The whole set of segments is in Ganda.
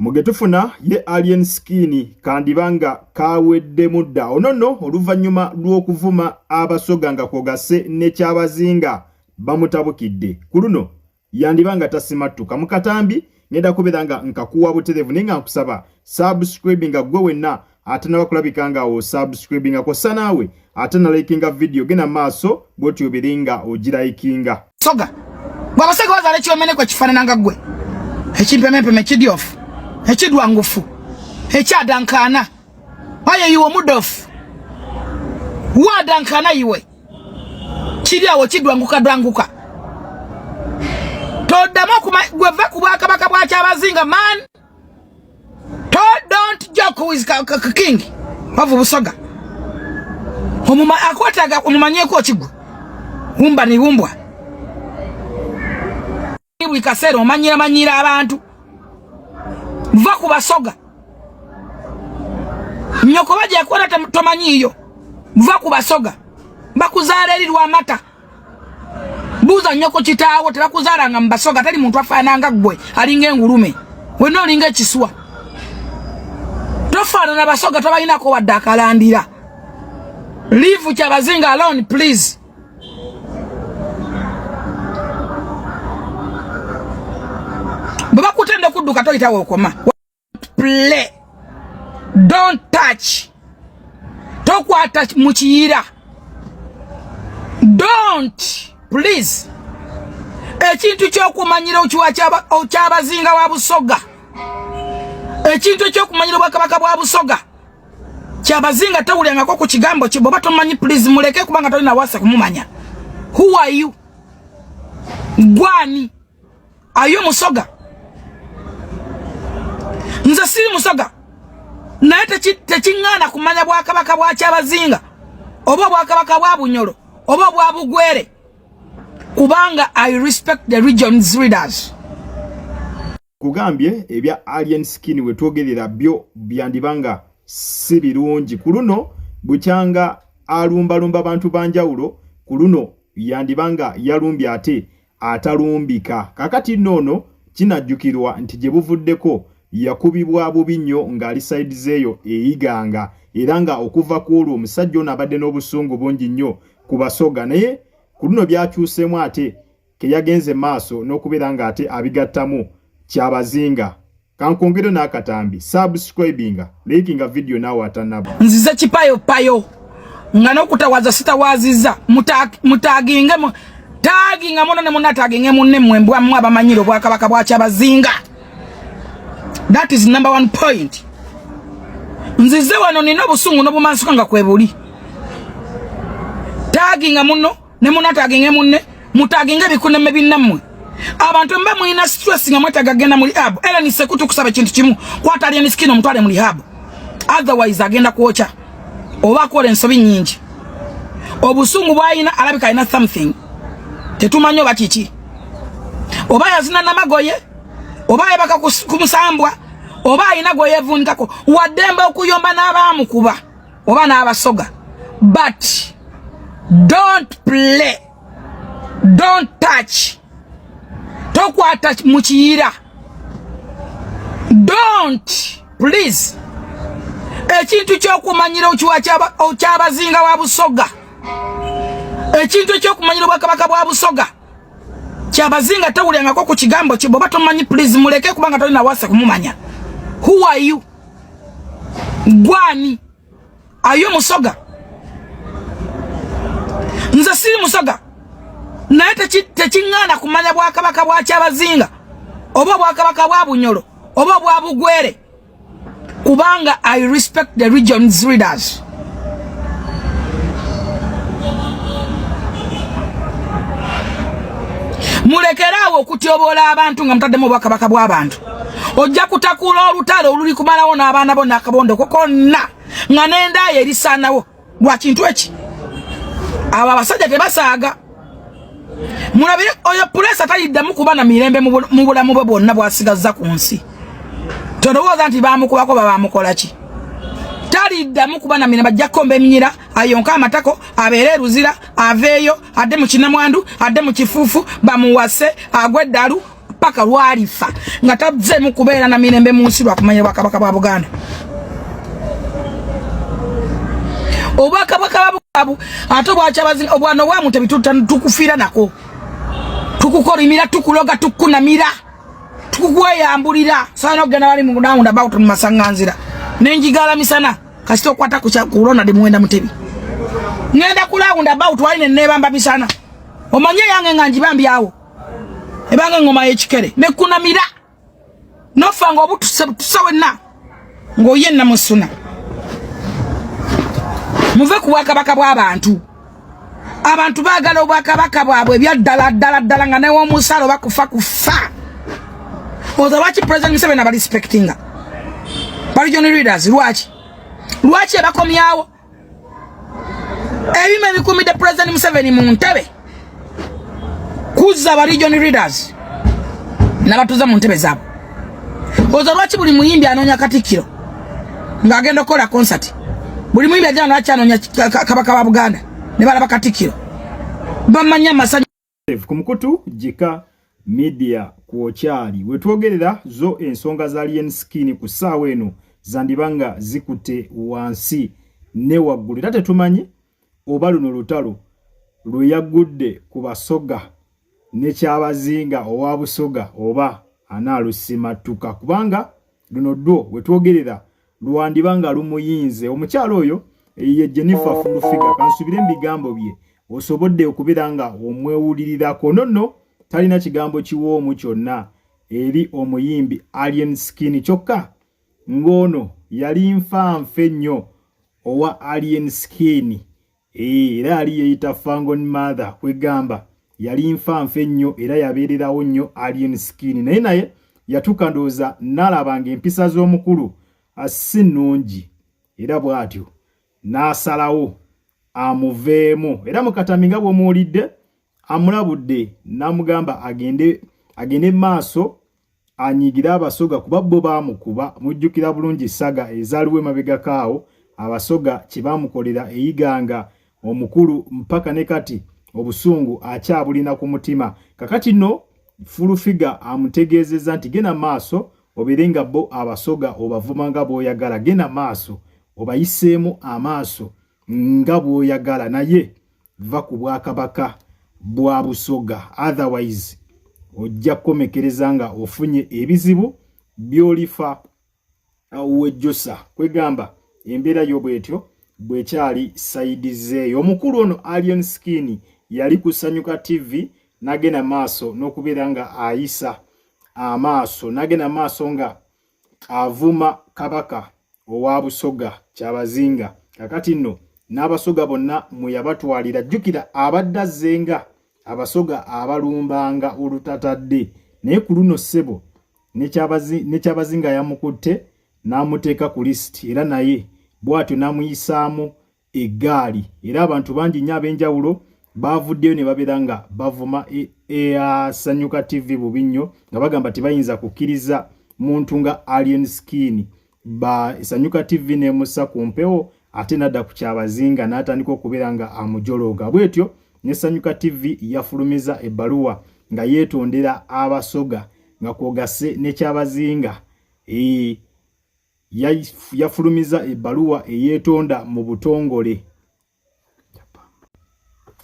Mu ge tufuna ye Alien Skin kandiba nga kaweddemu dda. Ono nno oluvannyuma lw'okuvuma Abasoga nga kwogasse ne Kyabazinga bamutabukidde. Ku luno yandiba nga tasimattuka. Mu katambi ngenda kubeera nga nkakuwa butereevu naye nga nkusaba subscribinga ggwe wenna atanaba kulabika nga osubscribinga kwossa naawe ate nalikinga vidiyo genda maaso bwotyo obere nga ogirayikinga. Soga bwabasaga bazala ekyomeneko ekifanana nga gwe ekimpemempeme ekidyofu ekidwangufu ekyadankaana aye iwe omudofu wadankaana iwe kiri awo kidwanguka dwanguka toddamu gweva ku bwakabaka bwa Kyabazinga man. To don't joke with king of Busoga. Omuma akwataga omumanyeko kigwe. Wumba ni wumbwa. Buli kaseera omanyira manyira abantu. Va ku Basoga. Nyoko baje kwata tomanyiyo. Va ku Basoga. Bakuzaala eri lwamata. Buuza nnyoko kitaawo tebakuzaalanga mu Basoga, tali muntu afaananga ggwe, alinga engulume, wenna olinga ekiswa. Tofaanana Basoga, tobalinako wadde akalandira. Leave Kyabazinga alone please. Bwe bakutenda okudduka toyitawo okoma. Play, don't touch, tokwata mu kiyira, don't please. Ekintu kyokumanyira okyabazinga wa Busoga, ekintu ekyokumanyira obwakabaka bwa Busoga, Kyabazinga tawulyangako ku kigambo kye. Bwoba tomanyi please muleke, kubanga tolina wasa kumumanya. Who are you? Gwani ayo Musoga? Nze siri Musoga, naye tekiŋŋaana kumanya bwakabaka bwa Kyabazinga oba obwakabaka bwa Bunyolo oba obwa Bugwere, kubanga I respect the region's leaders. Kugambye ebya Alien Skin wetwogerera byo byandiba nga si birungi. Ku luno bukyanga alumbalumba abantu banjawulo, ku luno yandiba nga yalumbye ate atalumbika. Kakati nno ono kinajjukirwa nti gye buvuddeko yakubibwa bubi nnyo ng'ali sayidi z'eyo eYiganga, era nga okuva ku olwo omusajja ono abadde n'obusungu bungi nnyo ku Basoga, naye ku luno byakyuseemu ate keyagenze maaso n'okubeera ng'ate abigattamu Kyabazinga. Kankwongere n'akatambi, subscribinga, likinga video naawe atanaba. Nzize kipayopayo nga n'okutawaza sitawaziza, mutaginge taginga muno ne munataginge munne mmwe mbwa mmwe abamanyira obwakabaka bwa Kyabazinga. That is number one point. Nzize wano nina obusungu n'obumansuka nga kwebuli. Taginga muno ne munataginge munne, mutaginge ebikunemme binnammwe. Abantu mba mulina stress nga mwetaaga genda mu rehab. Era ni sekutu kusaba ekintu kimu, kwata Alien Skin omutwale mu rehab, otherwise agenda kwokya oba akola ensobi nnyingi. Obusungu bw'alina alabika alina something tetumanyi oba kiki, oba yazina namagoye, oba yebaka ku musambwa, oba alina gwe yeevuunikako. Waddembe okuyomba n'abaamukuba oba n'Abasoga, but don't play, don't touch, tokwata mu kiyira, don't please. Ekintu kyokumanyira okyabazinga wa Busoga, ekintu ekyokumanyira obwakabaka bwa Busoga, Kyabazinga tawulyangako ku kigambo kye. Bwoba tomanyi please muleke, kubanga tolina wasa kumumanya. Who are you? Gwani ayo Musoga? Nze siri Musoga, naye tekiŋŋaana kumanya bwakabaka bwa Kyabazinga oba obwakabaka bwa Bunyolo oba obwa Bugwere, kubanga I respect the region's leaders. Mulekere awo okutyoboola abantu nga mutaddemu obwakabaka bw'abantu. Ojja kutakuula olutalo oluli kumalawo n'abaana bo n'akabondo ko konna nga n'endaayo erisaanawo lwa kintu eki. Abo abasajja tebasaaga. Mulabire oyo pulesa taliddamu kuba na mirembe mu bulamu bwe bwonna bw'asigazza ku nsi. Tolowooza nti baamukubako babamukola ki? Taliddamu kuba na mirembe, ajja kukomba eminyira, ayonke amatako, abeere eruzira, aveeyo adde mu kinamwandu, adde mu kifuufu, bamuwase, agwe eddalu. paka lwalifa nga tazzeemu kubeera na mirembe mu nsi lwakumanya bwakabaka bwa Buganda. Obwakabaka bwa ate obwakyabazinga obwana obwamutebi tukufiira nako, tukukolimira, tukuloga, tukunamira, tukukweyambulira. Saana okugenda bali mu round about mu masaŋŋanzira nenjigala misana kasita okwata ku Ronald Muwenda Mutebi, ngenda ku round about wali neneebamba misana, omanye yange nga njibambyawo ebanga engoma y'ekikere nekunamira nofa nga obutuse butuse wenna ng'oye namusuna. Muve ku bwakabaka bw'abantu. Abantu baagala obwakabaka bwabwe ebya ddala ddala ddala nga newomusalo bakufa kufa. Oza lwaki President Museveni abarespectinga ba regional leaders? Lwaki ebakomyawo ebimu ebikumidde President Museveni mu ntebe kuzza ba regional leaders nabatuza mu ntebe zaabwe? Oza lwaki buli muyimbi anoonya katikkiro ng'agenda okukola concert? Buli muyimbi ajja lwaki anoonya kabaka wa Buganda ne balaba katikkiro bamanya amasanyu? Ku mukutu Gika Media kwokyali wetwogerera zo ensonga za Alien Skin ku ssaawa eno zandiba nga zikutte wansi ne waggulu, era tetumanyi oba luno lutalo lwe yaggudde ku Basoga ne Kyabazinga owa Busoga oba anaalusimattuka, kubanga luno ddwo wetwogerera lwandiba nga lumuyinze. Omukyalo oyo ye Jennifer Full Figure. Kansubire mu bigambo bye osobodde okubeera nga omwewulirirako. Nonno talina kigambo kiwoomu kyonna eri omuyimbi Alien Skin, kyokka ng'ono yali nfanfe nnyo owa Alien Skin, era yali yeeyita Fangon Mother, kwegamba yali nfanfe nnyo era yabeererawo nnyo Alien Skin. Naye yatuuka ndowooza n'alaba ng'empisa z'omukulu si nnungi, era bw'atyo n'asalawo amuveemu. Era mu katami nga bw'omuwulidde amulabudde n'amugamba agende maaso anyigire Abasoga kuba bo baamukuba. Mujjukira bulungi saga ezaaliwo emabegako awo, Abasoga kye baamukolera eyiganga omukulu, mpaka ne kati obusungu akyabulina ku mutima. Kakati nno Full Figure amutegeezezza nti genda maaso obeere nga bo Abasoga obavuma nga bw'oyagala, genda maaso obayiseemu amaaso nga bw'oyagala, naye va ku bwakabaka bwa Busoga, otherwise ojja kukomekereza nga ofunye ebizibu by'olifa wejjusa. Kwegamba embeera yo bwetyo bwekyali side zeeyo. Omukulu ono Alien Skin yali ku Sanyuka TV n'agenda maaso n'okubeera nga ayisa amaaso, n'agenda maaso nga avuma kabaka owa Busoga Kyabazinga. Kakati nno n'Abasoga bonna mwe yabatwalira. Jjukira abadde azzenga Abasoga abalumbanga olutatadde, naye ku luno ssebo ne Kyabazinga yamukutte n'amuteeka ku lisiti, era naye bw'atyo n'amuyisaamu eggaali. Era abantu bangi nnyo ab'enjawulo baavuddeyo ne babeera nga bavuma Sanyuka TV bubi nnyo, nga bagamba tebayinza kukkiriza muntu nga Alien Skin ba Sanyuka TV n'emussa ku mpewo ate n'adda ku Kyabazinga n'atandika okubeera nga amujolooga bwetyo. Ne Sanyuka TV yafulumiza ebbaluwa nga yeetondera Abasoga nga kwogase ne Kyabazinga. Yafulumiza ebbaluwa eyeetonda mu butongole,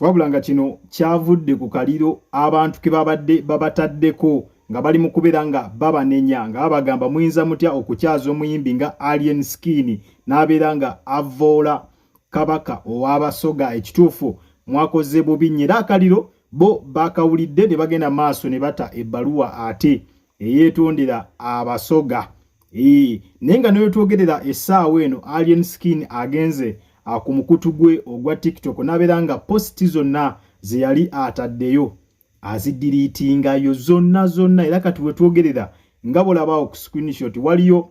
wabula nga kino kyavudde ku kaliro abantu ke babadde babataddeko nga bali mu kubeera nga babanenya, nga babagamba muyinza mutya okukyaza omuyimbi nga Alien Skin n'abeera nga avvoola kabaka ow'Abasoga? Ekituufu mwakoze bubi nnyo. Era akaliro bo bakawulidde ne bagenda maaso ne bata ebbaluwa ate eyeetondera Abasoga. Naye nga newetwogerera essaawa eno, Alien Skin agenze ku mukutu gwe ogwa TikTok n'abeera nga post zonna ze yali ataddeyo azideletingayo zonna zonna. Era kati wetwogerera nga bwolabaawo ku screenshot, waliyo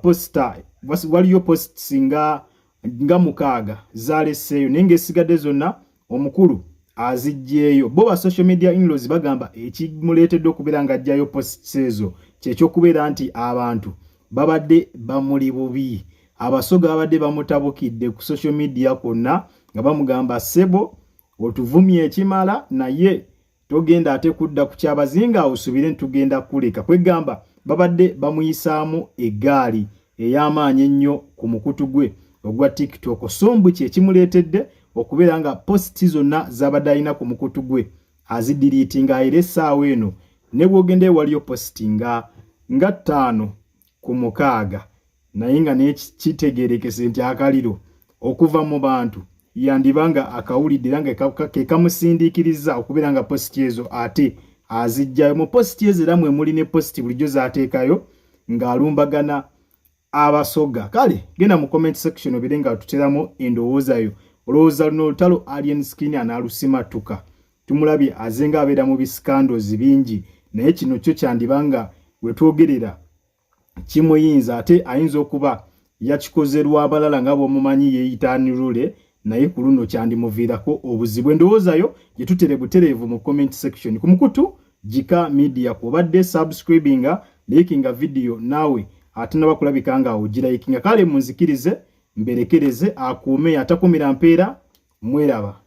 poster, waliyo posts nga 6 zaleseeyo, naye ng'esigadde zonna omukulu aziggyeeyo. Bo ba social media inlaws bagamba ekimuleetedde okubeera ng'aggyayo posts ezo kyekyokubeera nti abantu babadde bamuli bubi. Abasoga babadde bamutabukidde ku social media kwonna nga bamugamba, "Ssebo, otuvumye ekimala, naye Togenda ate kudda ku Kyabazinga osubire nti tugenda kukuleka. Kwegamba babadde bamuyisaamu eggaali ey'amaanyi ennyo ku mukutu gwe ogwa TikTok. So mbu kye kimuleetedde okubeera nga positi zonna z'abadde alina ku mukutu gwe azidiriitinga, era essaawa eno ne bw'ogenda ewaliyo positi nga 5 ku 6, naye nga naye kitegeerekese nti akaliro okuva mu bantu yandiba nga akawulidde era nga ke kamusindiikiriza okubeera nga positi ezo ate azijjayo. Mu positi ezo era mwe muli ne positi bulijjo z'ateekayo ng'alumbagana Abasoga. Kale genda mu comment section obeere nga tuteramu endowooza yo. Olowooza luno olutalo Alien Skin anaalusimatuka? Tumulabye azenga abeera mu bi scandals bingi, naye kino kyo kyandiba nga wetwogerera kimuyinza, ate ayinza okuba yakikoze lw'abalala nga bw'omumanyi yeeyita Nirule, naye ku luno kyandimuviirako obuzibu. Endowooza yo gye tutere butereevu mu comment section ku mukutu Gika Media. Kwobadde subscribinga, likinga video, naawe atenaba kulabika nga ogirayikinga. Kale munzikirize mberekereze, akuume atakumira mpeera, mweraba.